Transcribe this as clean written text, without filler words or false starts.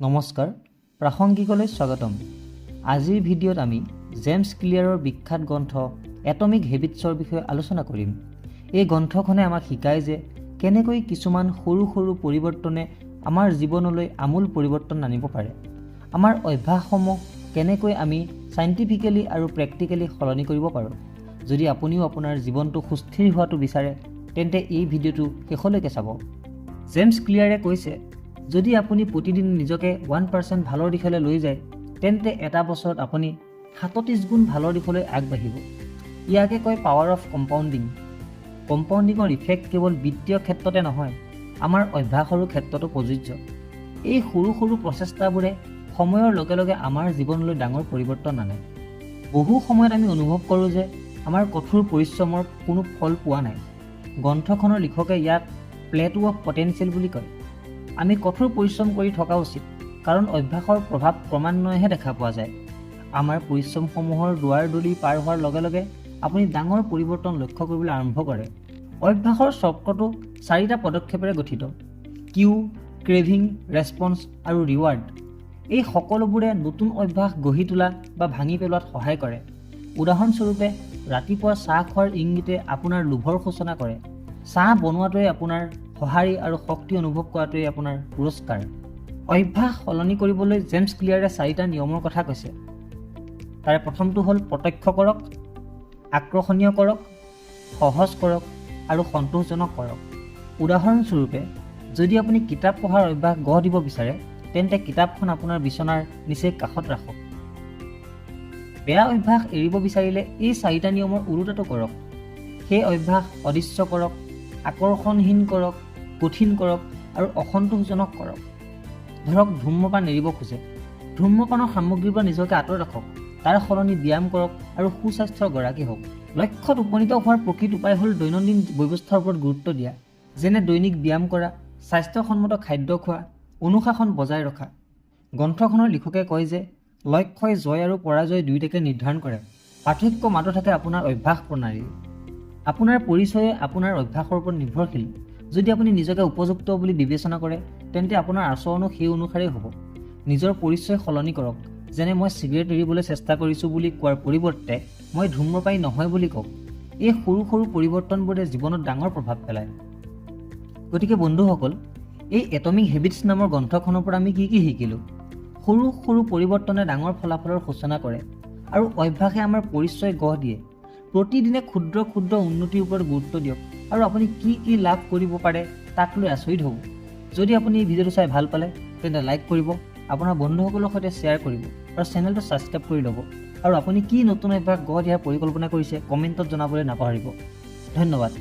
নমস্কাৰ, প্ৰাসংগিকলৈ স্বাগতম। আজিৰ ভিডিঅ'ত আমি জেমছ ক্লিয়াৰৰ বিখ্যাত গ্ৰন্থ এটমিক হেবিটছৰ বিষয়ে আলোচনা কৰিম। এই গ্ৰন্থখনে আমাক শিকায় যে কেনেকৈ কিছুমান সৰু সৰু পৰিৱৰ্তনে আমাৰ জীৱনলৈ আমূল পৰিৱৰ্তন আনিব পাৰে। আমাৰ অভ্যাসসমূহ কেনেকৈ আমি চাইণ্টিফিকেলি আৰু প্ৰেক্টিকেলি সলনি কৰিব পাৰোঁ। যদি আপুনিও আপোনাৰ জীৱনটো সুস্থিৰ হোৱাটো বিচাৰে, তেন্তে এই ভিডিঅ'টো শেষলৈকে চাব। জেমছ ক্লিয়াৰে কৈছে, যদি আপুনি প্ৰতিদিনে নিজকে 1% ভালৰ দিশলৈ লৈ যায়, তেন্তে এটা বছৰত আপুনি 37 গুণ ভালৰ দিশলৈ আগবাঢ়িব। ইয়াকে কয় পাৱাৰ অফ কম্পাউণ্ডিং। কম্পাউণ্ডিঙৰ ইফেক্ট কেৱল বিত্তীয় ক্ষেত্ৰতে নহয়, আমাৰ অভ্যাসৰো ক্ষেত্ৰতো প্ৰযোজ্য। এই সৰু সৰু প্ৰচেষ্টাবোৰে সময়ৰ লগে লগে আমাৰ জীৱনলৈ ডাঙৰ পৰিৱৰ্তন আনে। বহু সময়ত আমি অনুভৱ কৰোঁ যে আমাৰ কঠোৰ পৰিশ্ৰমৰ কোনো ফল পোৱা নাই। গ্ৰন্থখনৰ লিখকে ইয়াক প্লেটো অফ পটেঞ্চিয়েল বুলি কয়। আমি কঠোৰ পৰিশ্ৰম কৰি থকা উচিত, কাৰণ অভ্যাসৰ প্ৰভাৱ ক্ৰমান্বয়েহে দেখা পোৱা যায়। আমাৰ পৰিশ্ৰমসমূহৰ দুৱাৰদলি পাৰ হোৱাৰ লগে লগে আপুনি ডাঙৰ পৰিৱৰ্তন লক্ষ্য কৰিবলৈ আৰম্ভ কৰে। অভ্যাসৰ চক্ৰটো চাৰিটা পদক্ষেপেৰে গঠিত: কিউ, ক্ৰেভিং, ৰেছপন্স আৰু ৰিৱাৰ্ড। এই সকলোবোৰে নতুন অভ্যাস গঢ়ি তোলা বা ভাঙি পেলোৱাত সহায় কৰে। উদাহৰণস্বৰূপে, ৰাতিপুৱা চাহ খোৱাৰ ইংগিতে আপোনাৰ লোভৰ সূচনা কৰে। চাহ বনোৱাটোৱে আপোনাৰ সঁহাৰি আৰু শক্তি অনুভৱ কৰাটোৱেই আপোনাৰ পুৰস্কাৰ। অভ্যাস সলনি কৰিবলৈ জেমছ ক্লিয়াৰে চাৰিটা নিয়মৰ কথা কৈছে। তাৰে প্ৰথমটো হ'ল প্ৰত্যক্ষ কৰক, আকৰ্ষণীয় কৰক, সহজ কৰক আৰু সন্তোষজনক কৰক। উদাহৰণস্বৰূপে, যদি আপুনি কিতাপ পঢ়াৰ অভ্যাস গঢ় দিব বিচাৰে, তেন্তে কিতাপখন আপোনাৰ বিচনাৰ নিচেই কাষত ৰাখক। বেয়া অভ্যাস এৰিব বিচাৰিলে এই চাৰিটা নিয়মৰ ওলোটাটো কৰক। সেই অভ্যাস অদৃশ্য কৰক, আকৰ্ষণহীন কৰক, কঠিন কৰক আৰু অসন্তোষজনক কৰক। ধৰক, ধূমপান এৰিব খোজে। ধূমপানৰ সামগ্ৰীৰ পৰা নিজকে আঁতৰত ৰাখক। তাৰ সলনি ব্যায়াম কৰক আৰু সুস্বাস্থ্যৰ গৰাকী হওক। লক্ষ্যত উপনীত হোৱাৰ প্ৰকৃত উপায় হ'ল দৈনন্দিন ব্যৱস্থাৰ ওপৰত গুৰুত্ব দিয়া, যেনে দৈনিক ব্যায়াম কৰা, স্বাস্থ্যসন্মত খাদ্য খোৱা, অনুশাসন বজাই ৰখা। গ্ৰন্থখনৰ লিখকে কয় যে লক্ষ্যই জয় আৰু পৰাজয় দুয়োটাকে নিৰ্ধাৰণ কৰে। পাৰ্থক্য মাত্ৰ থাকে আপোনাৰ অভ্যাস প্ৰণালীৰ। আপোনাৰ পৰিচয়ে আপোনাৰ অভ্যাসৰ ওপৰত নিৰ্ভৰশীল। যদি আপুনি নিজকে উপযুক্ত বুলি বিবেচনা কৰে, তেন্তে আপোনাৰ আচৰণো সেই অনুসাৰেই হ'ব। নিজৰ পৰিচয় সলনি কৰক, যেনে "মই চিগাৰেট এৰিবলৈ চেষ্টা কৰিছোঁ" বুলি কোৱাৰ পৰিৱৰ্তে "মই ধূমপায়ী নহয়" বুলি কওক। এই সৰু সৰু পৰিৱৰ্তনবোৰে জীৱনত ডাঙৰ প্ৰভাৱ পেলায়। গতিকে বন্ধুসকল, এই এটমিক হেবিটছ নামৰ গ্ৰন্থখনৰ পৰা আমি কি কি শিকিলোঁ? সৰু সৰু পৰিৱৰ্তনে ডাঙৰ ফলাফলৰ সূচনা কৰে আৰু অভ্যাসে আমাৰ পৰিচয় গঢ় দিয়ে। প্ৰতিদিনে ক্ষুদ্ৰ ক্ষুদ্ৰ উন্নতিৰ ওপৰত গুৰুত্ব দিয়ক আৰু আপুনি কি কি লাভ কৰিব পাৰে তাক লৈ আচৰিত হ'ব। যদি আপুনি এই ভিডিঅ'টো চাই ভাল পালে, তেন্তে লাইক কৰিব, আপোনাৰ বন্ধুসকলৰ সৈতে শ্বেয়াৰ কৰিব আৰু চেনেলটো ছাবস্ক্ৰাইব কৰি ল'ব। আৰু আপুনি কি নতুন অভ্যাস গঢ় দিয়াৰ পৰিকল্পনা কৰিছে, কমেণ্টত জনাবলৈ নাপাহৰিব। ধন্যবাদ।